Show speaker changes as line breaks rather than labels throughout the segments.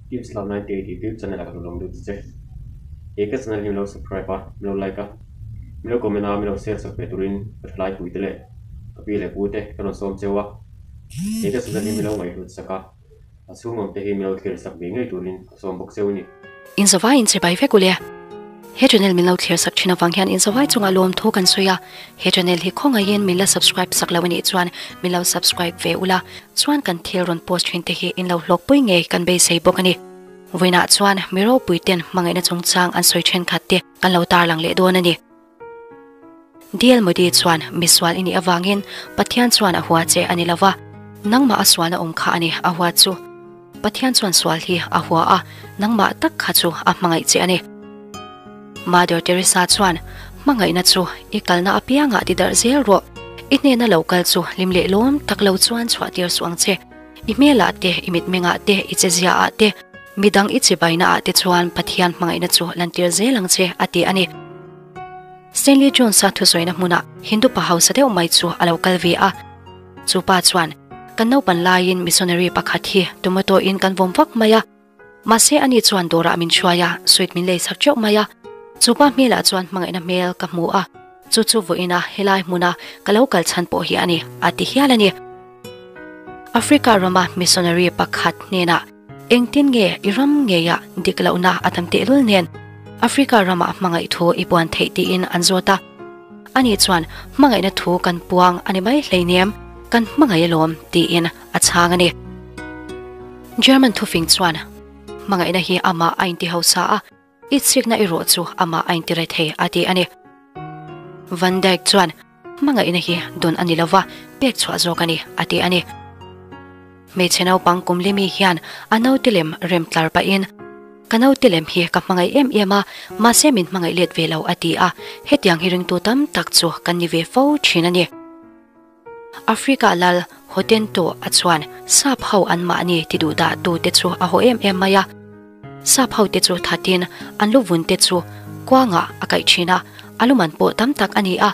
Tips Love 98 YouTube channel ah ka lo lawm deuh che. He ka channel hi min lo subscribe a, min lo like a, min lo comment a, min lo share sak ve turin ka thalai pui te leh ka pi leh pu te ka rawn sawm cheu a. He ka channel hi min lo ngaihhlut sak a, a chhung awm te hi min lo thlir sak ve ngei turin ka sawm bawk cheu a ni.
Inzawvai in chibai vek ule. He channel min lo thlir sak thin avang hian inzawvai chungah lawmthu kan sawi a, he channel hi khawngaihin min la subscribe sak lo anih chuan min lo subscribe ve ula, chuan kan thil rawn post thin te hi in lo hlawkpui ngei kan beisei bawk a ni. Vawiinah chuan mi ropui ten hmangaihna chungchang an sawi thenkhat te kan lo tarlang leh dawn a ni. DL Modi chuan misual i nih avangin Pathian chuan a hua che a ni lova, nangmah a sualna awm kha a ni a hua chu. Pathian chuan sual hi a hua a, nangmah tak kha chu a hmangaih che a ni. Mother Teresa chuan hmangaihna chu i kalna apiangah ti darh zel rawh, i hnena lo kal chu hlim leh lawm tak lo chuan chhuah tir suh ang che. I hmelah te, i mitmengah te, i cheziaah te, midang i chibainaah te chuan Pathian hmangaihna chu lantir zel ang che, a ti a ni. Stanley Jones-a thusawiina hmunah Hindu pa hausa deuh mai chu a lo kal ve a. Chu pa chuan, Kan naupan laiin missionary pakhat hi tomato in kan vawm vak mai a. Mahse ani chuan dawrah min hruai a, sweet min lei chak teuh mai a. Chu pa hmelah chuan hmangaihna hmel ka hmu a, chu chu vawiina helai hmuna ka lo kal chhan pawh hi a ni, a ti hial a ni. Africa rama missionary pakhat hnenah engtin nge i ram ngeiah dik lohna a tam tehlul nen Africa ramah hmangaih thu i puan theih tiin an zawt a. Ani chuan hmangaihna thu kan puang a ni mai hleinem, kan hmangaih alawm tiin a chhang a ni. German thufing chuan hmangaihna hi amah a inti hausa a, itsikna erawh chu amah a inti rethei a ti a ni. Van Dijk chuan hmangaihna hi dawn a ni lova, pek chhuah zawk a ni a ti a ni. Hmeichhe naupang kum limi hian a naute lem rem tlar pahin, Ka naute lem hi ka hmangaih em em a, mahse min hmangaih let ve lo a ti a, hetiang hi ringtu tam tak chu kan ni ve fo thin a ni. Africa lal Hotento a chuan sap ho an mahni ti duh dah tu te chu a haw em em mai a. Sap ho te chu thatin an lu vun te chu kuangah a kaih thin a, a luman pawh tam tak a ni a.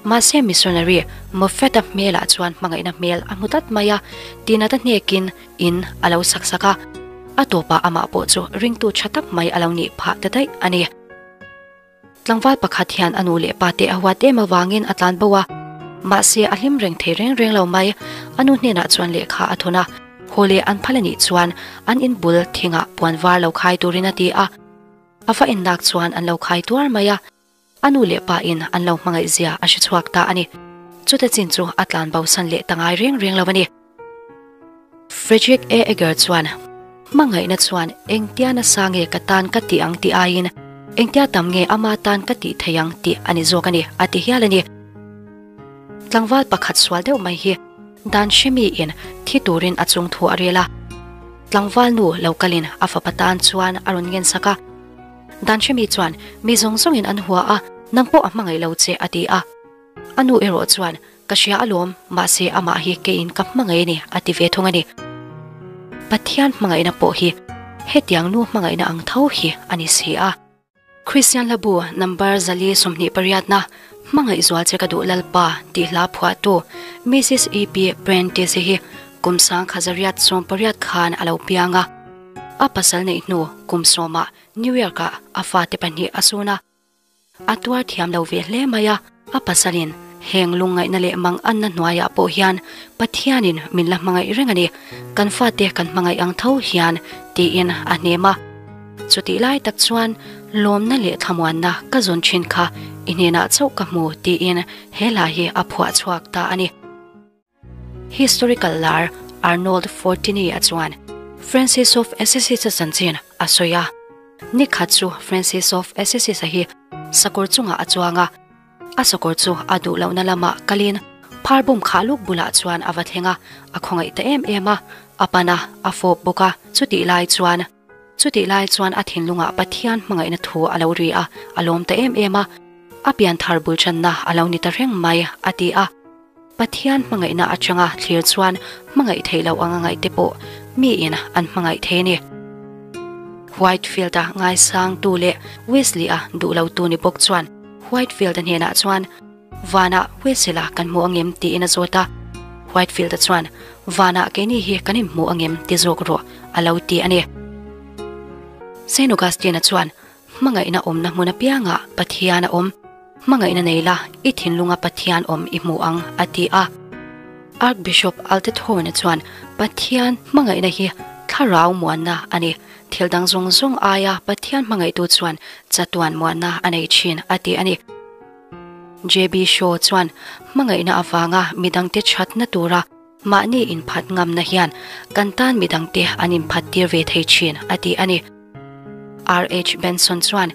Mahse missionary Moffat-a hmelah chuan hmangaihna hmel a hmu tlat mai a, tinata hnekin in a lo sak sak a. A tawpah amah pawh chu ringtu tha tak mai a lo nih phah ta daih a ni. Tlangval pakhat hian a nu leh pa te a huat em avangin a tlan bo a, mahse a hlim reng thei reng reng lo mai. A nu hnenah chuan lehkha a thawn a, haw leh an phal a nih chuan an in bul thingah puan var lo khai turin a ti a. A va innak chuan an lo khai tuar mai a, a nu leh pa in an lo hmangaih zia a hre chhuak ta a ni. Chuta chin chu a tlan bo san leh ta ngai reng reng lo a ni. Frederick A. Eger chuan, Hmangaihna chuan engtia nasa nge ka tan ka tih ang tih aiin engtia tam nge ama tan ka tih thei ang tih a ni zawk a ni, a ti hial a ni. Tlangval pakhat sual deuh mai hi dan hremi in thi turin a chung thu a rel a. Tlangval nu lo kalin a fapa tan chuan a rawn ngen sak a. Dan hremi chuan mi zawng zawngin an hua a, nang pawh a hmangaih lo che a ti a. A nu erawh chuan, Ka hria alawm, mahse amah hi keiin ka hmangaih a ni, a ti ve thung a ni. Pathian hmangaihna pawh hi hetiang nu hmangaihna ang tho hi a ni si a. Kristian hlabu number 428na Hmangaih zual che ka duh Lalpa tih hla phuahtu Mrs EP Prentice hi kum 1880 khan a lo piang a. A pasal neih hnu kum sawmah New York-ah a fate pahnih a sun a. A tuar thiam lo ve hle mai a, a pasalin heng lungngaihna leh mang anna hnuaiah pawh hian Pathianin min la hmangaih reng a ni, kan fate kan hmangaih ang tho hian tiin a hnem a. Chutih lai tak chuan lawmna leh thlamuanna ka zawn thin kha i hnenah chauh ka hmu tiin he hla hi a phuah chhuak ta a ni. Historical lar Arnold Fortini-a chuan Francis of Assisi-a chanchin a sawi a. Ni khat chu Francis of Assisi-a hi sakawr chungah a chuang a, a sakawr chu a duh lohna lamah kalin phar bum khah luk bulah chuan a va thleng a, a khawngaih ta em em a, a pan a, a fawp bawk a, chutih lai chuan Chutih lai chuan a thinlungah Pathian hmangaihna thu a lo ri a, a lawm ta em em a, a pianthar bul channa a lo ni ta reng mai, a ti a. Pathian hmangaihna atanga thlir chuan hmangaih theih loh anga ngaih te pawh miin an hmangaih thei a ni. Whitefield-a ngaisangtu leh Wesley-a duh lotu ni bawk chuan Whitefield-a hnenah chuan, Vanah Wesley-a kan hmu angem? tiin a zawt a. Whitefield-a chuan, Vanah keini hi kan inhmu angem? ti zawk rawh, a lo ti a ni. Saint Augustine-a chuan, Hmangaihna awmna hmun apiangah Pathian a awm. Hmangaihna nei la, i thinlunga Pathian awm i hmu ang, a ti a. Archbishop Altethorne chuan, Pathian hmangaihna hi thlarau muanna a ni. Thil dang zawng zawng aia Pathian hmangaihtu chuan chatuan muanna a nei thin, a ti a ni. JB Shaw chuan, Hmangaihna avanga midangte thatna tura mahni inphat ngamna hian kan tan midangte an inphat tir ve thei thin, a ti a ni. RH Benson chuan,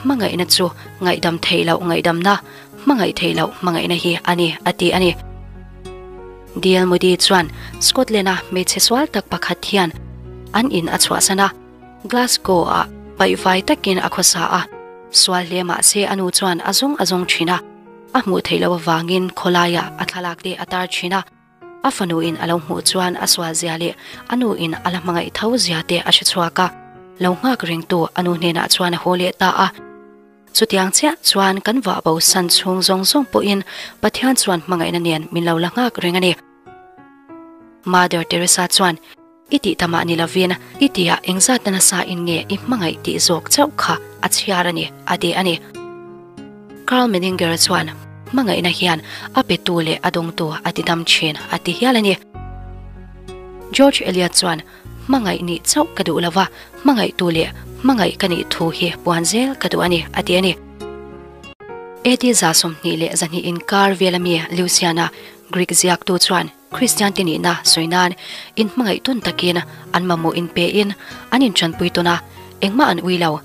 Hmangaihna chu ngaihdam theih loh ngaihdamna, hmangaih theih loh hmangaihna hi a ni, a ti a ni. DL Moody chuan Scotland-a hmeichhe sual tak pakhat hian an in a chhuahsan a, Glasgow-ah paihvai takin a khawsa a, sual hle mah se a nu chuan a zawng a zawng thin a, a hmuh theih loh avangin khawlaiah a thlalak te a tar thin a. A fanu in a lo hmuh chuan a sual zia leh a nu in a la hmangaih tho zia te a hre chhuak a, lo nghak rengtu a nu hnenah chuan a haw leh ta a. Chutiang chiah chuan kan vah bo san chhung zawng zawng pawhin Pathian chuan hmangaihna nen min lo la nghak reng a ni. Mother Teresa chuan, I tih tamah ni lovin i tihah engzatna nasa in nge i hmangaih tih zawk chauh kha a chhiar a ni, a ti a ni. Karl Menninger chuan, Hmangaihna hian a petu leh a dawngtu a ti dam thin, a ti hial a ni. George Eliot chuan, Hmangaih nih chauh ka duh lova, hmangaihtu leh hmangaih ka nih thu hi puan zel ka duh a ni, a ti a ni. AD 22% inkar vel ami Lucian-a Greek ziaktu chuan, Kristiante nihna sawi nan inhmangaih tawn takin an mamawh inpein an inṭanpui tawn a, engmah an ui lo.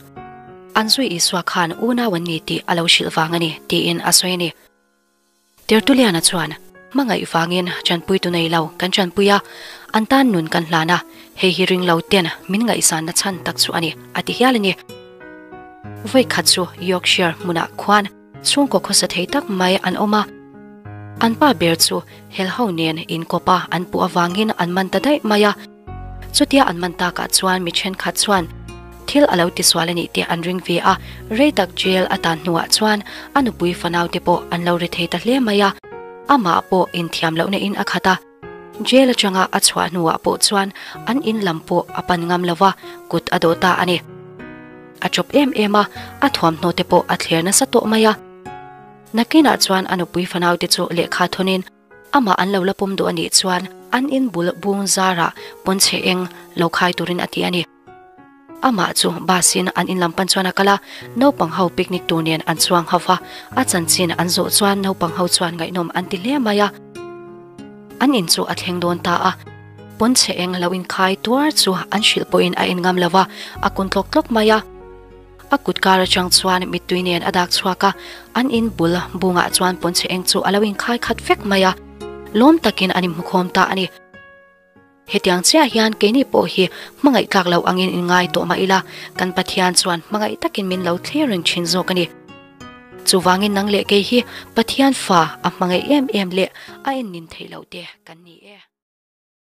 An zui Isua khan unau an ni tih a lo hrilh vang a ni, tiin a sawi a ni. Tertullian-a chuan, Hmangaih vangin ṭanpuitu nei lo kan ṭanpui a, an tan nun kan hlan a, hei hi ring lo ten min ngaihsanna chhan tak chu a ni, a ti hial a ni. Vawikhat chu Yorkshire hmunah khuan Chhungkaw khawsa thei tak mai an awm a, an pa ber chu helho nen inkawp a an puh avangin an man ta daih mai a. Chutia an man takah chuan mi thenkhat chuan thil a lo tisual a nih tih an ring ve a, rei tak jail a tan hnuah chuan a nupui fanau te pawh an lo ri thei ta hle mai a, amah pawh inthiam lohna in a khat a. Jail atanga a chhuah hnuah pawh chuan an in lam pawh a pan ngam lo va, kut a dawh ta a ni. A chawp em em a, a thuamhnaw te pawh a thler nasa tawh mai a. Nakinah chuan a nupui fanau te chu lehkha thawnin amah an lo la pawm duh a nih chuan an in bul bung zarah pawnchhe eng lo khai turin a ti a ni. Amah chu bus in an in lam pan chuan a kal a, naupang ho picnic tur nen an chuang ho va, a chanchin an zawh chuan naupang ho chuan ngaihnawm an ti hle mai a. An in chu a thleng dawn ta a, pawnchhe eng lo inkhai tuar chu an hrilh pawhin a en ngam lo va, a kun tlawk tlawk mai a. A kut kar atang chuan mittui nen a dak chhuak a, an in bul bungah chuan pawnchhe eng chu a lo inkhai khat vek mai a, lawm takin an inhmukhawm ta a ni. Hetiang chiah hian keini pawh hi hmangaih tlak loh angin in ngai tawh mah ila, kan Pathian chuan hmangaih takin min lo thlir reng thin zawk a ni. Chuvangin nang leh kei hi Pathian fa a hmangaih em em leh a en nin theih loh te kan ni e.